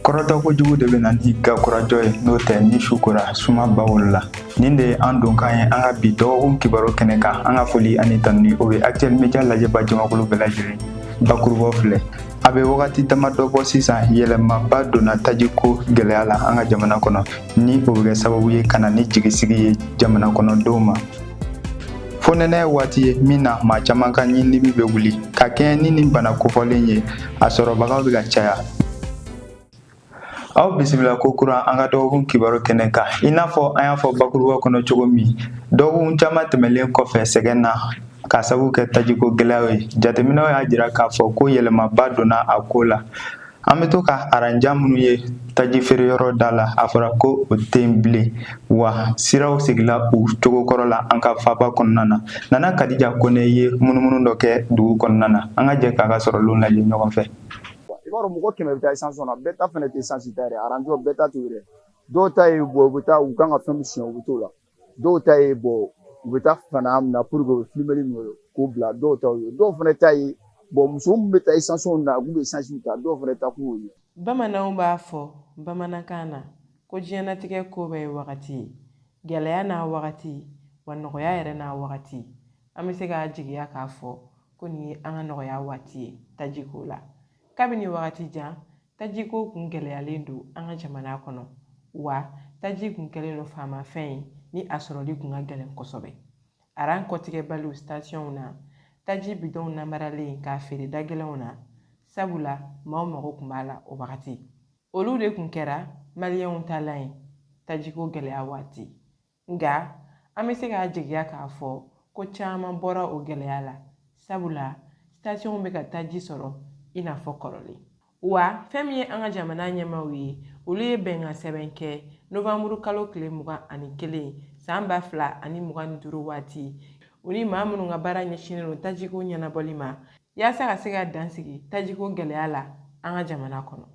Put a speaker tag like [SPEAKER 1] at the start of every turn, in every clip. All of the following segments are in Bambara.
[SPEAKER 1] Kɔrɔtɔ kojugu de bɛ na ni gakurajɔ ye, n'o tɛ ni su kora suma ba wolola. Nin de ye an donkan ye an ka bi dɔgɔkun kibaru kɛnɛ kan. An ka foli ani tanuni, o bɛ Actuel Media lajɛba jamakulu bɛɛ lajɛlen. Bakurubaw filɛ, a bɛ wagati damadɔ bɔ sisan, yɛlɛmaba donna tajiko gɛlɛya la an ka jamana kɔnɔ, ni o bɛ kɛ sababu ye ka na ni jigisigi ye jamana kɔnɔdenw ma. Fonɛnɛ waati ye min na maa caman ka ɲindimi bɛ wuli ka kɛɲɛ ni nin bana kofɔlen ye, a sɔrɔbagaw bɛ ka caya. Aw bisimila ko kura an ka dɔgɔkun kibaru kɛnɛ kan. I n'a fɔ an y'a fɔ bakuruba kɔnɔ cogo min, dɔgɔkun caman tɛmɛlen kɔfɛ sɛgɛn na k'a sababu kɛ tajiko gɛlɛyaw ye, jateminɛw y'a jira k'a fɔ ko yɛlɛmaba donna a ko la. An bɛ to ka aranjan minnu ye taji feereyɔrɔ da la, a fɔra ko o tɛ yen bilen, wa siraw segila u cogo kɔrɔ la an ka faaba kɔnɔna na. Nana Kadija Kone ye munumunu dɔ kɛ dugu kɔnɔna na. An ka jɛ k'a ka sɔrɔlenw lajɛ ɲɔgɔn fɛ.
[SPEAKER 2] I b'a dɔn, mɔgɔ 100 bɛ taa essence na, bɛɛ ta fana tɛ essence ta yɛrɛ. Aranjɔ bɛɛ ta t'o yɛrɛ. Dɔw ta ye bɔn, u bɛ taa u kan ka fɛn min suɲɛ, u bɛ t'o la. Dɔw ta ye bɔn, u bɛ taa fana min na pour que u bɛ filimeli min k'o bila. Dɔw ta ye, dɔw fana ta ye bɔn, muso min bɛ taa essence na k'u bɛ essence ta, dɔw fana ta k'u ye.
[SPEAKER 3] Bamananw b'a fɔ bamanankan na ko diɲɛnatigɛ ko bɛɛ ye wagati ye, gɛlɛya n'a wagati, wa nɔgɔya yɛrɛ n'a wagati. An bɛ se k'a jigiya k'a fɔ ko nin ye an ka nɔgɔya waati ye tajiko la. Kabini wagati jan, tajiko kun gɛlɛyalen don an ka jamana kɔnɔ, wa taji kun kɛlen don faamafɛn ye ni a sɔrɔli kun ka gɛlɛn kosɛbɛ. Aran kɔtigɛbaliw stasiyɔnw na, taji bidɔnw namaralen k'a feere da gɛlɛnw na, sabula maaw mago kun b'a la o wagati. Olu de kun kɛra maliyɛnw taalan ye tajiko gɛlɛya waati. Nka an bɛ se k'a jigiya k'a fɔ ko caman bɔra o gɛlɛya la, sabula stasiyɔnw bɛ ka taji sɔrɔ i n'a fɔ kɔrɔlen. Wa fɛn min ye an ka jamana ɲɛmaaw ye, olu ye bɛnkan sɛbɛn kɛ novanburu kalo tile 21 san 2025 waati, u ni maa minnu ka baara ɲɛsinnen don tajiko ɲɛnabɔli ma, yaasa ka se ka dan sigi tajiko gɛlɛya la an ka jamana kɔnɔ.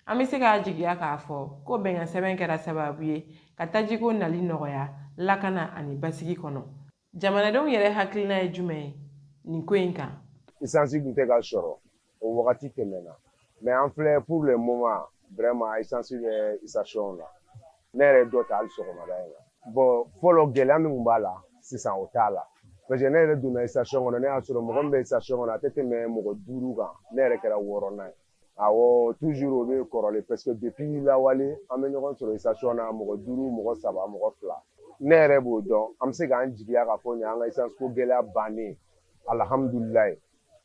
[SPEAKER 3] An bɛ se k'a jigiya k'a fɔ ko bɛnkan sɛbɛn kɛra sababu ye ka tajiko nali nɔgɔya lakana ani basigi kɔnɔ. Jamanadenw yɛrɛ hakilina ye jumɛn ye nin ko in kan?
[SPEAKER 4] Essence tun tɛ ka sɔrɔ, o wagati tɛmɛna, mais an filɛ pour le moment, vraiment essence bɛ station na. Ne yɛrɛ ye dɔ ta hali sɔgɔmada in na. Bon, fɔlɔ gɛlɛya min tun b'a la, sisan o t'a la, parce que ne yɛrɛ donna station kɔnɔ, ne y'a sɔrɔ mɔgɔ min bɛ station kɔnɔ, a tɛ tɛmɛ mɔgɔ duuru kan. Ne yɛrɛ kɛra wɔɔrɔnan ye. Awɔ, toujours o bɛ kɔrɔlen, parce que depuis lawale an bɛ ɲɔgɔn sɔrɔ station na, mɔgɔ duuru, mɔgɔ saba, mɔgɔ fila. Ne yɛrɛ b'o dɔn. An bɛ se k'an jigiya k'a fɔ nin y'an ka essence ko gɛlɛya bannen, alihamudulilayi,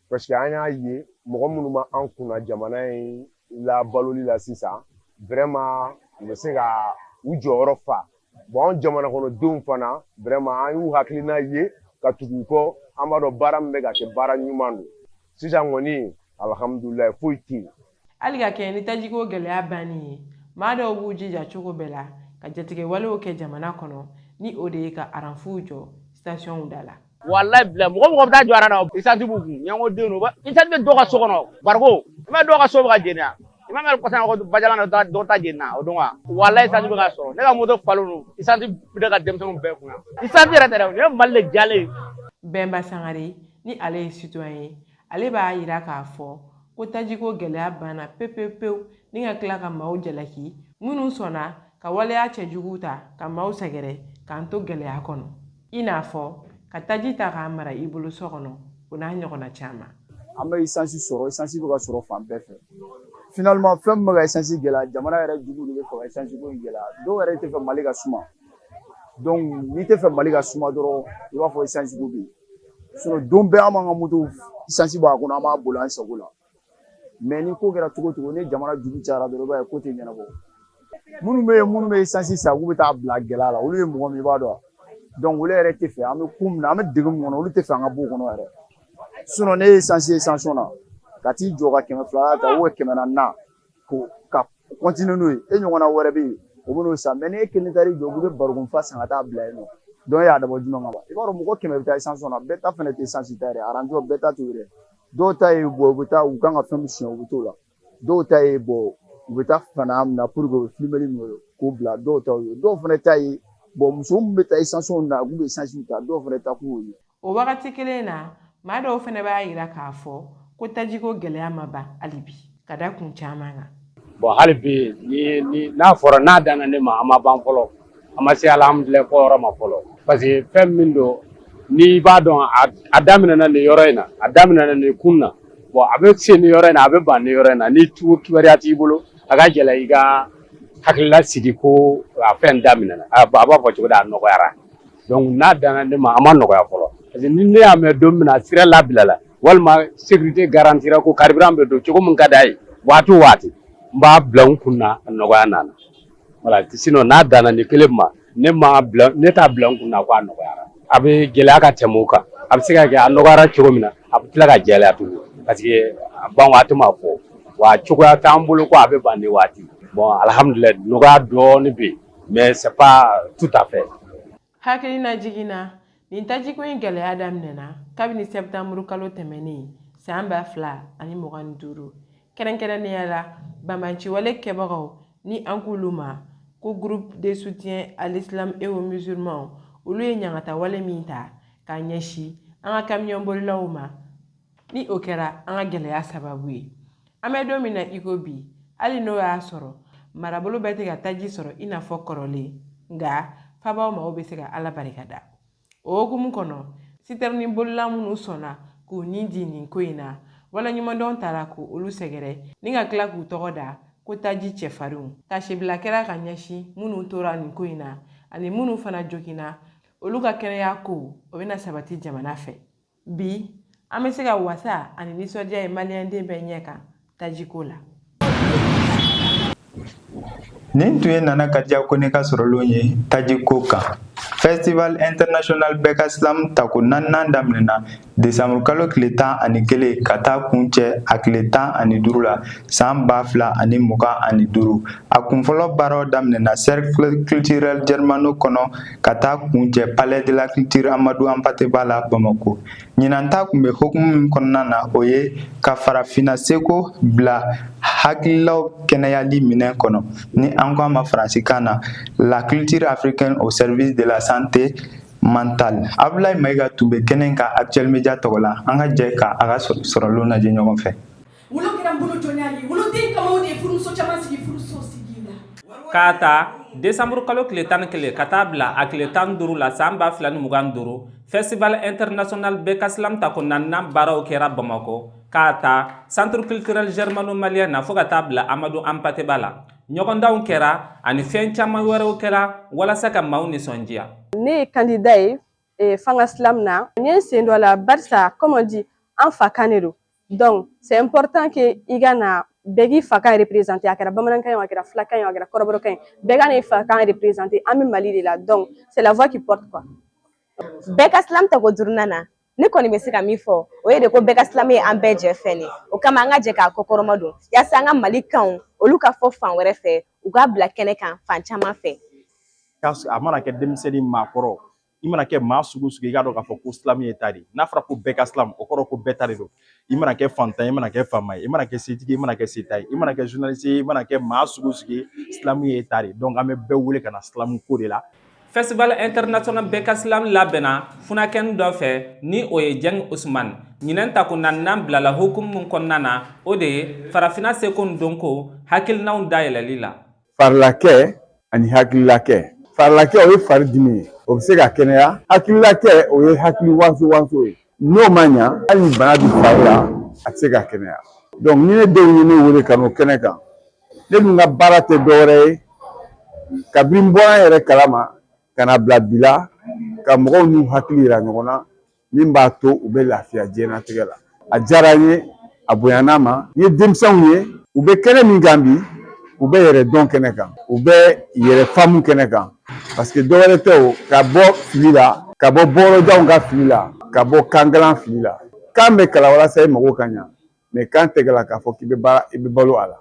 [SPEAKER 4] parce que an y'a ye mɔgɔ minnu ma an kunna jamana in labaloli la sisan, vraiment u bɛ se ka u jɔyɔrɔ fa. Bon, an jamana kɔnɔdenw fana, vraiment an y'u hakilina ye ka tugu u kɔ. An b'a dɔn baara min bɛ ka kɛ, baara ɲuman don. Sisan kɔni, alihamudulilayi, foyi tɛ yen.
[SPEAKER 3] Hali ka kɛ ni tajiko gɛlɛya banni ye, maa dɔw b'u jija cogo bɛɛ la ka jatigɛwalew kɛ jamana kɔnɔ, ni o de ye ka aranfuw jɔ stasiyɔnw da la.
[SPEAKER 5] Walayi bilayi, mɔgɔ mɔgɔ bɛ taa jɔ aran na, essence b'u kun. Ɲɛngo den don, essence bɛ dɔw ka so kɔnɔ. Bariko i ma, dɔw ka so bɛ ka jeni. I ma mɛn kɔsa ko bajalan na, dɔw ta jenina o don wa. Walayi, essence bɛ ka sɔrɔ. Ne ka moto falen don, essence bɛ ne ka denmisɛnninw bɛɛ kun yan. Essence yɛrɛ tɛ dɛ, nin ye Mali de jalen ye.
[SPEAKER 3] Bɛnba Sangare, ni ale ye citoyen ye, ale b'a yira k'a fɔ ko tajiko gɛlɛya banna pewu-pewu, ni ka tila ka maaw jalaki minnu sɔnna ka waleya cɛjugu ta ka maaw sɛgɛrɛ k'an to gɛlɛya kɔnɔ, i n'a fɔ ka taji ta k'a mara i bolo so kɔnɔ, o n'a ɲɔgɔnna caman.
[SPEAKER 2] An bɛ essence sɔrɔ, essence bɛ ka sɔrɔ fan bɛɛ fɛ. Finalement, fɛn min bɛ ka essence gɛlɛya, jamana yɛrɛ jugu de bɛ fɛ ka essence ko in gɛlɛya. Dɔw yɛrɛ tɛ fɛ Mali ka suma. Donc n'i tɛ fɛ Mali ka suma dɔrɔn, i b'a fɔ essence ko bɛ yen. Sinon don bɛɛ an b'an ka moto, essence b'a kɔnɔ, an b'a boli an sago la. Mais ni ko kɛra cogo cogo, ni jamana jugu cayara dɔrɔn, i b'a ye ko tɛ ɲɛnabɔ. Minnu bɛ yen, minnu bɛ essence san k'u bɛ taa bila gɛlɛya la, olu ye mɔgɔ min i b'a dɔn. Donc olu yɛrɛ tɛ fɛ an bɛ ko min na, an bɛ degun min kɔnɔ, olu tɛ fɛ an ka bɔ o kɔnɔ yɛrɛ. Sinon ne ye essence ye station na ka t'i jɔ ka 200 ta ou 400 na ko ka continuer n'o ye, e ɲɔgɔnna wɛrɛ bɛ yen, o bɛ n'o san. Mais n'e kelen taar'i jɔ k'i bɛ barikon fa san ka taa bila yen nɔ, donc e y'a dabɔ jumɛn kama? I b'a dɔn, mɔgɔ 100 bɛ taa essence na, bɛɛ ta fana tɛ essence ta yɛrɛ. Aranjɔ bɛɛ ta t'o yɛrɛ. Dɔw ta ye bɔn, u bɛ taa u kan ka fɛn min suɲɛ, u bɛ t'o la. Dɔw ta ye bɔn, u bɛ taa fana min na pour que u bɛ filimeli min k'o bila. Dɔw ta ye, dɔw fana ta ye bɔn, muso min bɛ taa essence na k'u bɛ essence ta, dɔw fana ta k'u ye.
[SPEAKER 3] O wagati kelen na, maa dɔw fana b'a yira k'a fɔ ko tajiko gɛlɛya ma ban hali bi, ka da kun caman kan.
[SPEAKER 6] Bon, hali bi ni n'a fɔra n'a danna ne ma, a ma ban fɔlɔ, a ma se alhamdulilayi fɔ yɔrɔ ma fɔlɔ, parce que fɛn min don, n'i b'a dɔn a daminɛna nin yɔrɔ in na, a daminɛna nin kun na, bon, a bɛ se nin yɔrɔ in na, a bɛ ban nin yɔrɔ in na, ni kibaruya t'i bolo, a ka gɛlɛn i ka hakilila sigi ko a fɛn daminɛna. A b'a fɔ cogo di, a nɔgɔyara. Donc n'a danna ne ma, a ma nɔgɔya fɔlɔ, parce que ni ne y'a mɛn don min na sira labila la, walima sécurité garantira ko carburant bɛ don cogo min ka d'a ye waati o waati, n b'a bila n kun na nɔgɔya nana. Voilà. Sinon n'a danna nin kelen ma, ne ma bila, ne t'a bila n kun na ko a nɔgɔyara. A bɛ gɛlɛya ka tɛmɛ o kan. A bɛ se ka kɛ a nɔgɔyara cogo min na, a bɛ tila ka gɛlɛya tugun, parce que a ban waati ma fɔ wa cogoya t'an bolo ko a bɛ ban nin waati. Bon, alhamdulilayi, nɔgɔya dɔɔnin bɛ yen, mais c'est pas tout à fait.
[SPEAKER 3] Hakilina jiginna, nin tajiko in gɛlɛya daminɛna kabini sɛptanburu kalo tɛmɛnen san 2025, kɛrɛnkɛrɛnnenya la banbaanciwale kɛbagaw ni an k'olu ma ko Groupe de soutien à l'islam et aux musulmans, olu ye ɲangatawale min ta k'a ɲɛsin an ka kamiyɔn bolilaw ma, ni o kɛra an ka gɛlɛya sababu ye. An bɛ don min na i ko bi, hali n'o y'a sɔrɔ marabolo bɛɛ tɛ ka taji sɔrɔ i n'a fɔ kɔrɔlen, nka fabaw mago bɛ se ka Ala barika da. O hukumu kɔnɔ, sitɛrini bolila minnu sɔnna k'u ni di nin ko in na, waleɲumandɔn taara k'olu sɛgɛrɛ ni ka tila k'u tɔgɔ da ko taji cɛfarinw. Tasibila kɛra ka ɲɛsin minnu tora nin ko in na ani minnu fana joginna, olu ka kɛnɛya ko o bɛna sabati jamana fɛ. Bi an bɛ se ka wasa ani nisɔndiya ye maliyɛnden bɛɛ ɲɛ kan tajiko la.
[SPEAKER 1] Nin tun ye Nana Kadiya Kone ka sɔrɔlenw ye tajiko kan. Festival international bɛɛ ka slam tako naaninan daminɛna desanburu kalo tile 11 ka taa kuncɛ a tile 15 la san 2025. A kunfɔlɔ baaraw daminɛna Cercle culturel Germano kɔnɔ ka taa kuncɛ Palais de la culture Amadou Hampâté Bâ la Bamako. Ɲinan ta kun bɛ hukumu min kɔnɔna na, o ye ka farafinna seko bila hakililaw kɛnɛyali minɛn kɔnɔ, ni an ko a ma faransikan na la culture africaine au service de la santé mentale. Abdoulaye Mayiga tun bɛ kɛnɛ kan Actuel Media tɔgɔ la. An ka jɛ ka a ka sɔrɔlenw lajɛ ɲɔgɔn fɛ.
[SPEAKER 7] Wolo kɛra n bolo jɔnya ye, woloden kama, o de ye furumuso caman sigi furuso sigi la.
[SPEAKER 8] K'a ta desanburu kalo tile 11 ka taa bila a tile 15 la san 2025, Festival international bɛɛ ka slam tako naaninan baaraw kɛra Bamakɔ, k'a ta Centre culturel germano malien na fo ka taa bila Amadou Hampâté Bâ la. Ɲɔgɔndanw kɛra ani fɛn caman wɛrɛw kɛra walasa ka maaw nisɔndiya.
[SPEAKER 9] Ne ye candidat ye fanga slam na. N ye n sen dɔ la barisa, comme on dit, an fa kan de don. Donc c'est important que i ka na, bɛɛ k'i fa kan représenter. A kɛra bamanankan ye o, a kɛra fulakan ye o, a kɛra kɔrɔbɔrɔkan ye, bɛɛ ka n'i fa kan représenter. An bɛ Mali de la, donc c'est la voix qui porte, quoi.
[SPEAKER 10] Bɛɛ ka slam tako duurunan na, ne kɔni bɛ se ka min fɔ, o ye de ko bɛɛ ka slam ye an bɛɛ jɛ fɛn de. O kama an ka jɛ k'a kɔkɔrɔma don yaasa an ka Mali kanw, olu ka fɔ fan wɛrɛ fɛ, u k'a bila kɛnɛ kan fan caman fɛ.
[SPEAKER 11] A mana kɛ denmisɛnnin, maakɔrɔ, i mana kɛ maa sugu sugu, i k'a dɔn k'a fɔ ko slam ye ta de. N'a fɔra ko bɛɛ ka slam, o kɔrɔ ko bɛɛ ta de don. I mana kɛ fantan ye, i mana kɛ faama ye, i mana kɛ setigi ye, i mana kɛ seta ye, i mana kɛ journaliste ye, i mana kɛ maa sugu sugu ye, slam ye ta de. Donc an bɛ bɛɛ wele ka na slam ko de la.
[SPEAKER 8] Festival international bɛɛ ka slam labɛnna funakɛni dɔ fɛ, ni o ye Jɛng Usman. Ɲinɛn tako naaninan bilala hukumu min kɔnɔna na, o de ye farafinna seko ni dɔnko hakilinaw dayɛlɛli la.
[SPEAKER 12] Farilakɛ ani hakililakɛ. Farilakɛ, o ye fari dimi ye, o bɛ se ka kɛnɛya. Hakililakɛ, o ye hakili wanso wanso ye, n'o ma ɲa, hali ni bana bɛ fari la, a tɛ se ka kɛnɛya. Donc ni ne denw ye ne wele ka n'o kɛnɛ kan, ne dun ka baara tɛ dɔwɛrɛ ye, kabini n bɔra n yɛrɛ kalama ka na bila bi la, ka mɔgɔw n'u hakili yira ɲɔgɔn na min b'a to u bɛ lafiya diɲɛlatigɛ la. A diyara n ye, a bonyana ma. N ye denmisɛnw ye, u bɛ kɛnɛ min kan bi, u bɛ yɛrɛ dɔn kɛnɛ kan, u bɛ yɛrɛ faamu kɛnɛ kan, parce que dɔwɛrɛ tɛ o, ka bɔ fili la, ka bɔ bɔyɔrɔjanw ka fili la, ka bɔ kankalan fili la. Kan bɛ kalan walasa i mago ka ɲa, mais kan tɛ kalan k'a fɔ k'i bɛ baara, i bɛ balo a la.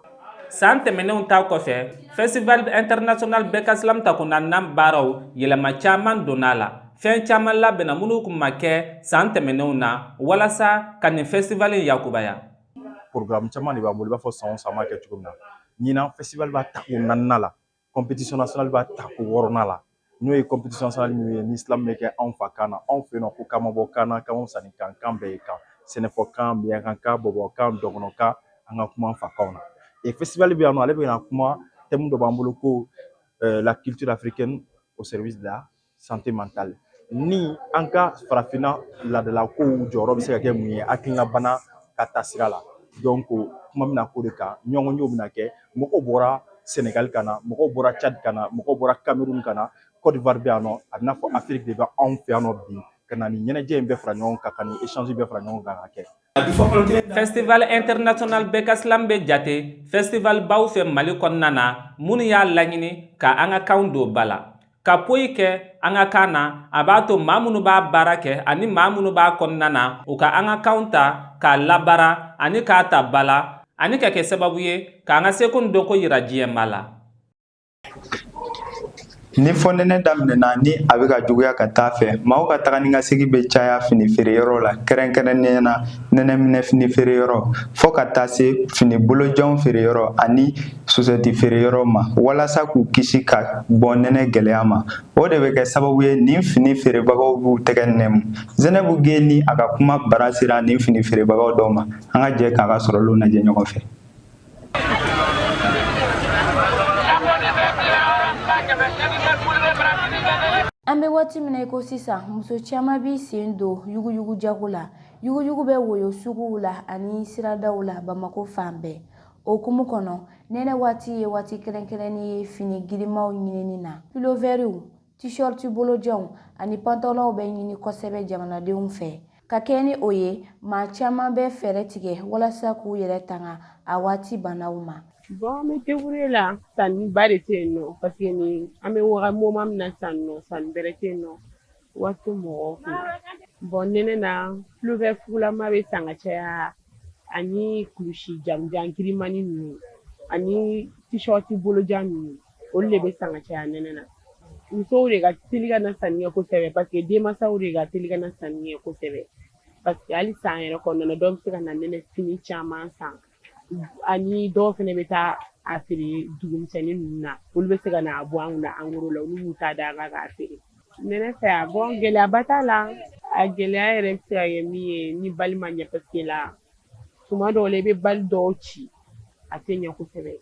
[SPEAKER 8] San tɛmɛnenw ta kɔfɛ, Festival international bɛɛ ka slam tako naaninan baaraw, yɛlɛma caman donna a la. Fɛn caman labɛnna minnu kun ma kɛ san tɛmɛnenw na walasa ka nin festival in yakubaya.
[SPEAKER 11] Programme caman de b'an bolo, i b'a fɔ san o san an b'a kɛ cogo min na. Ɲinan festival b'a tako naaninan la, compétition nationale b'a tako wɔɔrɔnan la, n'o ye compétition nationale min ye ni slam bɛ kɛ anw fa kan na, anw fɛ yen nɔ, ko kan ma bɔ kan na, kan ma fisa ni kan, kan bɛɛ ye kan, sɛnɛfɔkan, miyankakan, bɔbɔkan, dɔgɔnɔkan, an ka kuma an fa kanw na. Et festival bɛ yan nɔ, ale bɛ na kuma thème dɔ b'an bolo ko la culture africaine au service de la santé mentale, ni an ka farafinna laadalakow jɔyɔrɔ bɛ se ka kɛ mun ye hakilinabana ka taa sira la. Donc kuma bɛna k'o de kan, ɲɔgɔnyew bɛna kɛ. Mɔgɔw bɔra Sénégal ka na, mɔgɔw bɔra Tchad ka na, mɔgɔw bɔra Cameroun ka na, Côte d'Ivoire bɛ yan nɔ. A bɛ n'a fɔ Afrique de bɛ anw fɛ yan nɔ bi ka na nin ɲɛnajɛ in bɛɛ fara ɲɔgɔn kan, ka nin échange bɛɛ fara ɲɔgɔn kan ka kɛ.
[SPEAKER 8] Festival international Bɛɛ ka Slam bɛ jate festival baw fɛ Mali kɔnɔna na, minnu y'a laɲini ka an ka kanw don ba la, ka poyi kɛ an ka kan na. A b'a to maa minnu b'a baara kɛ ani maa minnu b'a kɔnɔna na, u ka an ka kanw ta k'a labaara ani k'a ta ba la, ani ka kɛ sababu ye k'an ka seko ni dɔnko yira diɲɛmaa la.
[SPEAKER 1] Ni fɔnɛnɛ daminɛna, ni a bɛ ka juguya ka taa fɛ, maaw ka taga ni ka segin bɛ caya fini feereyɔrɔ la, kɛrɛnkɛrɛnnenya na nɛnɛminɛ fini feereyɔrɔ, fɔɔ ka taa se fini bolojanw feereyɔrɔ ani sosɛti feereyɔrɔ ma, walasa k'u kisi ka bɔ nɛnɛ gɛlɛya ma. O de bɛ kɛ sababu ye nin fini feerebagaw b'u tɛgɛ nɛmu. Zɛnɛbu Ge ni a ka kuma bara sera nin fini feerebagaw dɔw ma. An ka jɛ k'a ka sɔrɔliw lajɛ ɲɔgɔn fɛ.
[SPEAKER 13] An bɛ waati min na i ko sisan, muso caman b'i sen don yuguyugu jago la. Yuguyugu bɛ woyo suguw la ani siradaw la Bamakɔ fan bɛɛ. O hukumu kɔnɔ, nɛnɛ waati ye waati kɛrɛnkɛrɛnnen ye fini girinmanw ɲinini na. Pulovɛriw, t-shirt bolojanw ani pantalonw bɛ ɲini kosɛbɛ jamanadenw fɛ. Ka kɛ ni o ye, maa caman bɛ fɛɛrɛ tigɛ walasa k'u yɛrɛ tanga a waati banaw ma.
[SPEAKER 3] Bon, an bɛ débrouiller la, sanniba de tɛ yen nɔ, parce que nin an bɛ waga moment min na sisan nɔ, sanni bɛrɛ tɛ yen nɔ, wari tɛ mɔgɔw kun. Bon, nɛnɛ na, pull-over fugulama bɛ san ka caya, ani kulusi jamujan girinmani ninnu, ani t-shirt bolojan ninnu, olu de bɛ san ka caya nɛnɛ na. Musow de ka teli ka na sanni kɛ kosɛbɛ, parce que denmansaw de ka teli ka na sanni kɛ kosɛbɛ, parce que hali san yɛrɛ kɔnɔna na, dɔw bɛ se ka na nɛnɛ fini caman san, ani dɔw fana bɛ taa a feere dugumisɛnnin ninnu na, olu bɛ se ka na a bɔ an kunna en gros la, olu b'u ta d'an kan k'a feere. Nɛnɛ fɛ a, bon, gɛlɛyaba t'a la. A gɛlɛya yɛrɛ bɛ se ka kɛ min ye, ni bali ma ɲɛ, parce que la tuma dɔw la i bɛ bali dɔw ci, a tɛ ɲɛ kosɛbɛ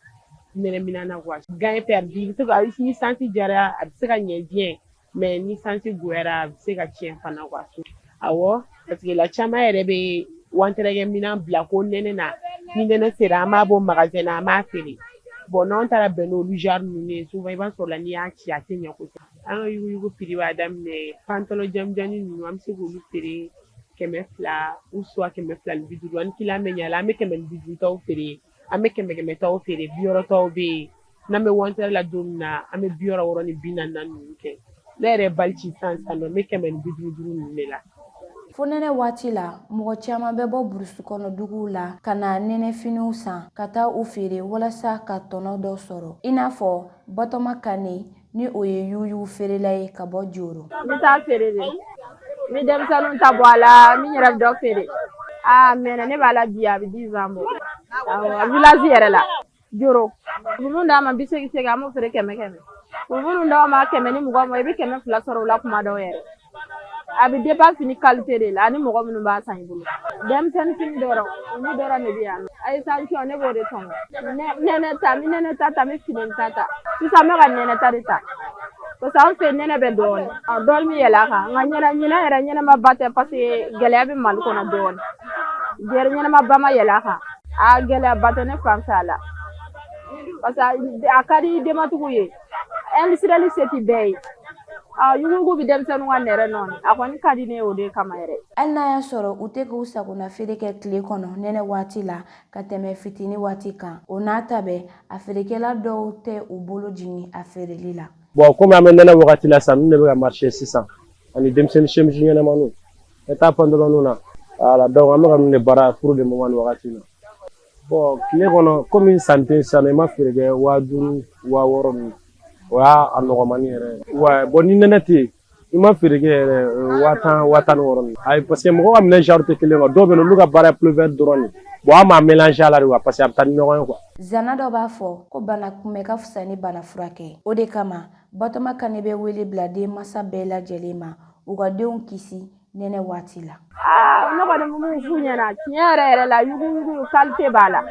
[SPEAKER 3] nɛnɛ minɛn na quoi. Gain perdu, i bɛ se ka, ni chance diyara, a bɛ se ka ɲɛ bien, mais ni chance goyara, a bɛ se ka tiɲɛ fana quoi. Awɔ, parce que la caman yɛrɛ bɛ wantɛrɛkɛ minɛn bila ko nɛnɛ na, ni nɛnɛ sera, an b'a bɔ magasin na, an b'a feere. Bon, n'an taara bɛn n'olu genre ninnu ye, souvent i b'a sɔrɔ la n'i y'a ci, a tɛ ɲɛ kosɛbɛ. An ka yuguyugu prix b'a daminɛ, pantalon jamujanni ninnu, an bɛ se k'olu feere 200 ou soit 250. Ani client bɛ ɲɛ la, an bɛ 150 taw feere, an bɛ 100 100 taw feere, 60 taw bɛ yen. N'an bɛ wantɛrɛ la don min na, an bɛ 60 ni 40 ninnu kɛ. Ne yɛrɛ bali ci sisan sisan nɔ, n bɛ 155 ninnu de la.
[SPEAKER 13] Fonɛnɛ waati la, mɔgɔ caman bɛ bɔ burusi kɔnɔ duguw la ka na nɛnɛfiniw san ka taa u feere walasa ka tɔnɔ dɔ sɔrɔ, i n'a fɔ Batɔma Kane, ni o ye yuguyugu feerela ye ka bɔ Joro.
[SPEAKER 14] N bɛ taa feere de, n bɛ denmisɛnninw ta bɔ a la, n bɛ n yɛrɛ bɛ dɔ feere. Aa, mɛnna ne b'a la bi, a bɛ 10 ans bɔ. Awɔ, village yɛrɛ la Joro. U bɛ mun d'an ma 80 80, an b'o feere 100 100. U bɛ minnu d'aw ma 120 ma, i bɛ 200 sɔrɔ o la kuma dɔw yɛrɛ. A bɛ dépend fini qualité de la ani mɔgɔ minnu b'a san i bolo. Denmisɛnnin fini dɔrɔn, olu dɔrɔn de bɛ yan nɔ. Échantillon, ne b'o de tɔmɔ. Nɛnɛ ta, n bɛ nɛnɛ ta ta, n bɛ fini ta ta. Sisan n bɛ ka nɛnɛ ta de ta, parce que an fɛ nɛnɛ bɛ dɔɔnin, dɔɔnin bɛ yɛlɛ a kan, nka ɲɛnɛ ɲinɛ yɛrɛ ɲɛnɛmaba tɛ, parce que gɛlɛya bɛ Mali kɔnɔ dɔɔnin. Gɛrɛ ɲɛnɛmaba ma yɛlɛ a kan. A gɛlɛyaba tɛ ne fan fɛ a la, parce que a ka di denbatigiw ye, industriel se tɛ bɛɛ ye. Yuguyugu bɛ denmisɛnninw ka nɛrɛ nɔɔni, a kɔni ka di ne ye o de kama yɛrɛ.
[SPEAKER 13] Hali n'a y'a sɔrɔ u tɛ k'u sagona feere kɛ tile kɔnɔ nɛnɛ waati la ka tɛmɛ fitini waati kan, o n'a ta bɛɛ, a feerekɛla dɔw tɛ u bolo jigin a feereli la.
[SPEAKER 6] Bon, komi an bɛ nɛnɛ wagati la sisan, ninnu de bɛ ka marcher sisan, ani denmisɛnnin chemise ɲɛnamaninw, n bɛ taa pantalon na. Voilà, donc an bɛ ka ninnu de baara pour le moment nin wagati in na. Bon, tile kɔnɔ, komi sanni tɛ sisan, i ma feere kɛ 5000, 6000 ninnu, o y'a a nɔgɔmani yɛrɛ ye. Ouais, bon, ni nɛnɛ tɛ yen, i ma feere kɛ yɛrɛ 10 000, 16 000 ninnu. Ayi, parce que mɔgɔw ka minɛn genre tɛ kelen quoi. Dɔw bɛ yen nɔ, olu ka baara ye pull-over dɔrɔn de. Bon, an b'a mélanger a la de quoi, parce que a bɛ taa ni ɲɔgɔn ye quoi.
[SPEAKER 13] Zana dɔ b'a fɔ ko bana kunbɛ ka fisa ni bana furakɛ. O de kama, Batɔma Kane bɛ wele bila denmansa bɛɛ lajɛlen ma, u ka denw kisi nɛnɛ waati la.
[SPEAKER 14] Aa, ne kɔni bɛ mun f'u ɲɛna, tiɲɛ yɛrɛ yɛrɛ la, yuguyugu qualité b'a la.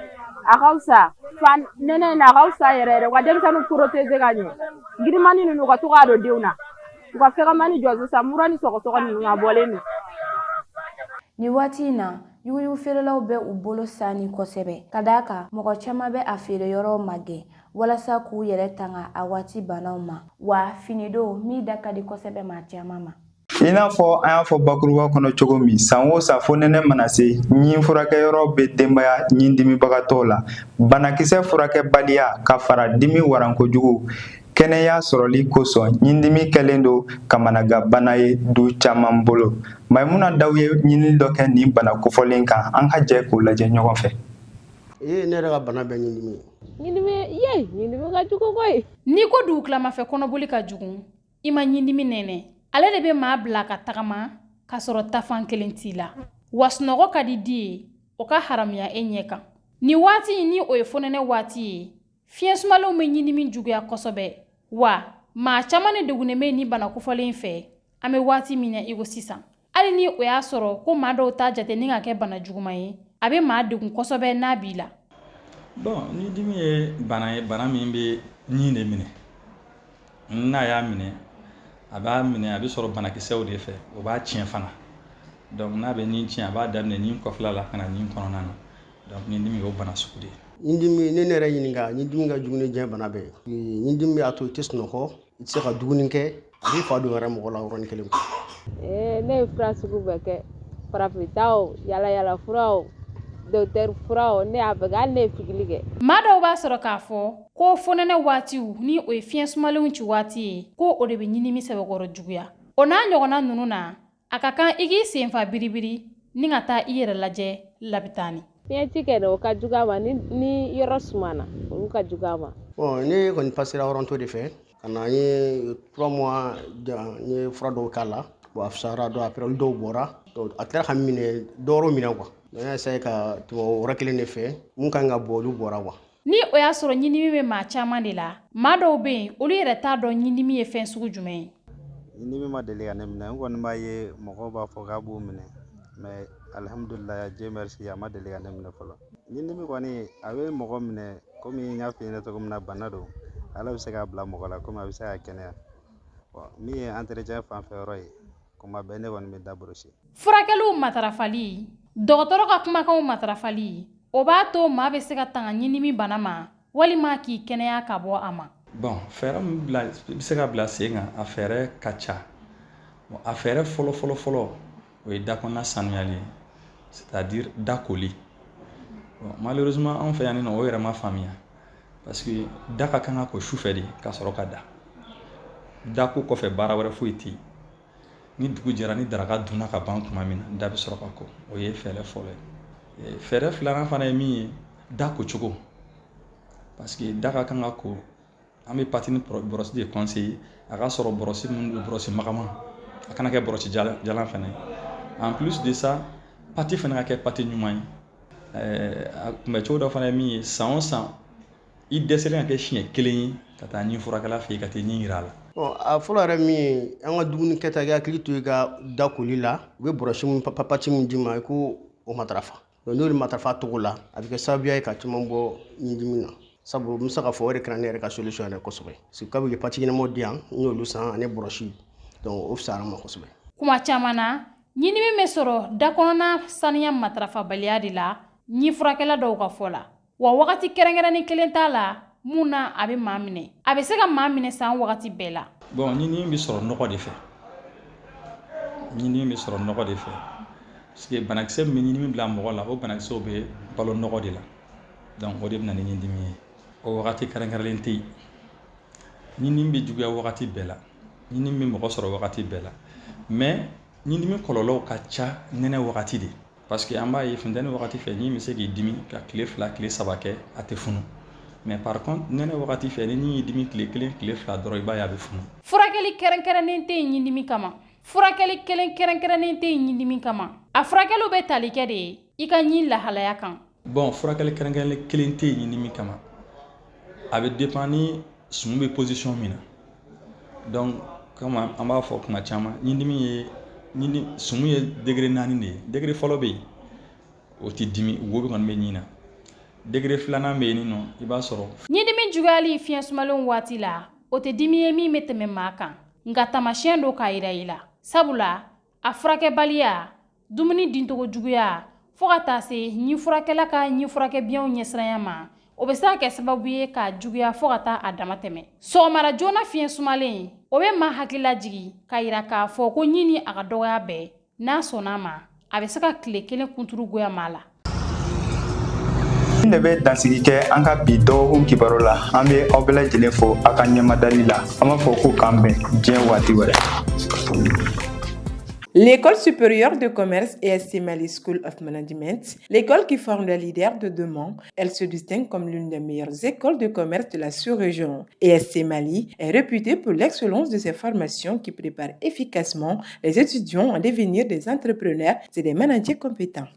[SPEAKER 14] A ka fisa fan nɛnɛ in na, a ka fisa yɛrɛ yɛrɛ. U ka denmisɛnninw protéger ka ɲɛ. Girimani ninnu, u ka to k'a don denw na. U ka fɛgɛmani jɔ sisan, mura ni sɔgɔsɔgɔ ninnu a bɔlen don.
[SPEAKER 13] Nin waati in na, yuguyugu feerelaw bɛ u bolo sanni kosɛbɛ, ka d'a kan mɔgɔ caman bɛ a feere yɔrɔw magɛn walasa k'u yɛrɛ tanga a waati banaw ma. Wa fini don min da ka di kosɛbɛ maa caman ma.
[SPEAKER 1] I n'a fɔ an y'a fɔ bakuruba kɔnɔ cogo min, san o san fonɛnɛ mana se, ɲin furakɛyɔrɔ bɛ denbaya ɲindimibagatɔw la. Banakisɛ furakɛbaliya ka fara dimi warankojugu kɛnɛya sɔrɔli kosɔn, ɲindimi kɛlen don kamanagabana ye du caman bolo. Mayimuna Daw ye ɲinini dɔ kɛ nin bana kofɔlen kan, an ka jɛ k'o lajɛ ɲɔgɔn fɛ.
[SPEAKER 15] Ee, ne yɛrɛ ka bana bɛɛ ɲindimi ye.
[SPEAKER 16] Ɲindimi ye, ɲindimi ka jugu koyi.
[SPEAKER 17] N'i ko dugukilamafɛ kɔnɔboli ka jugu, i ma ɲindimi nɛnɛ. Ale de bɛ maa bila ka tagama k'a sɔrɔ tafan kelen t'i la, wa sunɔgɔ ka di di ye, o ka haramuya e ɲɛ kan. Nin waati in ni o ye fonɛnɛ waati ye, fiɲɛ sumalenw bɛ ɲindimi juguya kosɛbɛ, wa maa caman de degunnen bɛ nin bana kofɔlen fɛ an bɛ waati min na i ko sisan. Hali ni o y'a sɔrɔ ko maa dɔw t'a jate ni ka kɛ bana juguman ye, a bɛ maa degun kosɛbɛ n'a b'i la.
[SPEAKER 18] Bon, ɲindimi ye bana ye, bana min bɛ ɲin de minɛ. N'a y'a minɛ, a b'a minɛ, a bɛ sɔrɔ banakisɛw de fɛ, o b'a tiɲɛ fana. Donc n'a bɛ ɲin tiɲɛ, a b'a daminɛ ɲin kɔfɛla la ka na ɲin kɔnɔna na. Donc ɲindimi y'o bana sugu de ye.
[SPEAKER 15] Ɲindimi, ne yɛrɛ ɲininka, ɲindimi ka jugu ni diɲɛ bana bɛɛ ye. Ɲindimi b'a to i tɛ sunɔgɔ, i tɛ se ka dumuni kɛ, a b'i fa don yɛrɛ mɔgɔ la yɔrɔnin kelen.
[SPEAKER 16] Ee, ne ye fura sugu bɛɛ kɛ, farafinta o, yala yala fura o, docteur fura o, ne y'a bɛɛ kɛ, hali ne ye pikiri kɛ.
[SPEAKER 17] Maa dɔw b'a sɔrɔ k'a fɔ ko fonɛnɛ waatiw ni o ye fiɲɛ sumalenw ci waati ye, ko o de bɛ ɲindimi sɛbɛkɔrɔ juguya. O n'a ɲɔgɔnna ninnu na, a ka kan i k'i senfa biribiri ni ka taa i yɛrɛ lajɛ labitani.
[SPEAKER 16] Fiɲɛ ci kɛ dɛ, o ka jugu a ma. Ni yɔrɔ sumana, olu ka jugu a ma.
[SPEAKER 15] Bon, ne kɔni pasera hɔrɔntɔ de fɛ ka na, n ye 3 mois jan, n ye fura dɔw k'a la. Bon, a fisayara dɔn, après olu dɔw bɔra. Donc a tilala ka minɛ, dɔwɛrɛw minɛ quoi. Donc n y'a essayé ka tɛmɛ o yɔrɔ kelen de fɛ, mun kan ka bɔ, olu bɔra quoi.
[SPEAKER 17] Ni o y'a sɔrɔ ɲindimi bɛ maa caman de la, maa dɔw bɛ yen, olu yɛrɛ t'a dɔn ɲindimi ye fɛn sugu jumɛn ye.
[SPEAKER 19] Ɲindimi ma deli ka ne minɛ. N kɔni b'a ye mɔgɔw b'a fɔ k'a b'u minɛ, mais alihamudulilayi, Dieu merci, a ma deli ka ne minɛ fɔlɔ. Ɲindimi kɔni, a bɛ mɔgɔ minɛ komi n y'a f'i ɲɛna cogo min na, bana don, Ala bɛ se k'a bila mɔgɔ la komi a bɛ se ka kɛnɛya. Bon, min ye entretien fanfɛ yɔrɔ ye, kuma bɛɛ ne kɔni bɛ da brosse.
[SPEAKER 17] Furakɛliw matarafali, dɔgɔtɔrɔ ka kumakanw matarafali, o b'a to maa bɛ se ka tanga ɲindimi bana ma walima k'i kɛnɛya ka bɔ a ma.
[SPEAKER 18] Bon, fɛɛrɛ min bila bɛ se ka bila sen kan, a fɛɛrɛ ka ca. Bon, a fɛɛrɛ fɔlɔ fɔlɔ fɔlɔ, o ye da kɔnɔna sanuyali ye, c'est à dire da koli. Bon, malheureusement, anw fɛ yan nɔ, o yɛrɛ ma faamuya, parce que da ka kan ka ko sufɛ de ka sɔrɔ ka da. Dako kɔfɛ, baara wɛrɛ foyi tɛ yen. Ni dugu jɛra, ni daraka dunna ka ban tuma min na, da bɛ sɔrɔ ka ko. O ye fɛɛrɛ fɔlɔ ye. Fɛɛrɛ filanan fana ye min ye, da ko cogo, parce que da ka kan ka ko, an bɛ pâte ni brosse de conseiller. A ka sɔrɔ brosse min don, brosse magaman, a kana kɛ brosse jalan fana ye. En plus de ça, pâte fana ka kɛ pâte ɲuman ye. A kunbɛcogo dɔ fana ye min ye, san o san, i dɛsɛlen ka kɛ siɲɛ kelen ye ka taa ɲin furakɛla fɛ yen, ka taa ɲin yira a la.
[SPEAKER 15] Bon, a fɔlɔ yɛrɛ min ye, an ka dumuni kɛta, i hakili to i ka da koli la. U bɛ brosse min, pâte min d'i ma, i k'o o matarafa. Donc n'o matarafa cogo la, a bɛ kɛ sababuya ye ka caman bɔ ɲindimi na. Sabu n bɛ se k'a fɔ o de kɛra ne yɛrɛ ka solution yɛrɛ kosɛbɛ, parce que kabi u ye pâte ɲɛnamaw di yan, n y'olu san ani brosse, donc o fisayara n ma kosɛbɛ.
[SPEAKER 17] Kuma caman na, ɲindimi bɛ sɔrɔ da kɔnɔna saniya matarafabaliya de la, ɲin furakɛla dɔw ka fɔ la. Wa wagati kɛrɛnkɛrɛnnin kelen t'a la mun na a bɛ maa minɛ. A bɛ se ka maa minɛ san wagati bɛɛ la.
[SPEAKER 18] Bon, ɲindimi bɛ sɔrɔ nɔgɔ de fɛ. Ɲindimi bɛ sɔrɔ nɔgɔ de fɛ, parce que banakisɛ min bɛ ɲindimi bila mɔgɔ la, o banakisɛw bɛ balo nɔgɔ de la. Donc o de bɛ na ni ɲindimi ye. O wagati kɛrɛnkɛrɛnlen tɛ yen. Ɲindimi bɛ juguya wagati bɛɛ la, ɲindimi bɛ mɔgɔ sɔrɔ wagati bɛɛ la, mais ɲindimi kɔlɔlɔw ka ca nɛnɛ wagati de, parce que an b'a ye funtɛni wagati fɛ, ɲin bɛ se k'i dimi ka tile 2, tile 3 kɛ, a tɛ funu. Mais par contre, nɛnɛ wagati fɛ, ni ɲin y'i dimi tile 1, tile 2 dɔrɔn, i b'a ye a bɛ funu.
[SPEAKER 17] Furakɛli kɛrɛnkɛrɛnnen tɛ yen ɲindimi kama. Furakɛli kelen kɛrɛnkɛrɛnnen tɛ yen ɲindimi kama. A furakɛliw bɛ tali kɛ de ye i ka ɲin lahalaya kan.
[SPEAKER 18] Bon, furakɛli kɛrɛnkɛrɛnnen kelen tɛ yen ɲindimi kama. A bɛ dépend ni sumu bɛ position min na. Donc comme an b'a fɔ kuma caman, ɲindimi ye ɲindi sumu ye degré 4 de ye. Degré fɔlɔ bɛ yen, o tɛ dimi, wo bɛ kɔni bɛ ɲin na. Degré filanan bɛ yen nɔ, i b'a sɔrɔ
[SPEAKER 17] Ɲindimi juguyali fiɲɛ sumalenw waati la, o tɛ dimi ye min bɛ tɛmɛ maa kan, nka tamasiyɛn don k'a yira i la, sabula a furakɛbaliya, dumuni dintogo juguya, fo ka taa se ɲin furakɛla ka ɲin furakɛ biɲɛw ɲɛsiranya ma, o bɛ se ka kɛ sababu ye k'a juguya fo ka taa a dama tɛmɛ. Sɔgɔmada joona fiɲɛ sumalen, o bɛ maa hakili lajigi k'a yira k'a fɔ ko ɲin ni a ka dɔgɔya bɛɛ, n'a sɔnna a ma, a bɛ se ka tile kelen kunturu goya maa la.
[SPEAKER 1] Nin de bɛ dansigi kɛ an ka bi dɔgɔkun kibaru la. An bɛ aw bɛɛ lajɛlen fo aw ka ɲɛmadali la. An b'a fɔ ko k'an bɛn diɲɛ waati wɛrɛ.
[SPEAKER 3] L'École supérieure de commerce ESC Mali School of Management, l'école qui forme les leaders de demain, elle se distingue comme l'une des meilleures écoles de commerce de la sous-région. ESC Mali est réputée pour l'excellence de ses formations qui préparent efficacement les étudiants à devenir des entrepreneurs et des managers compétents.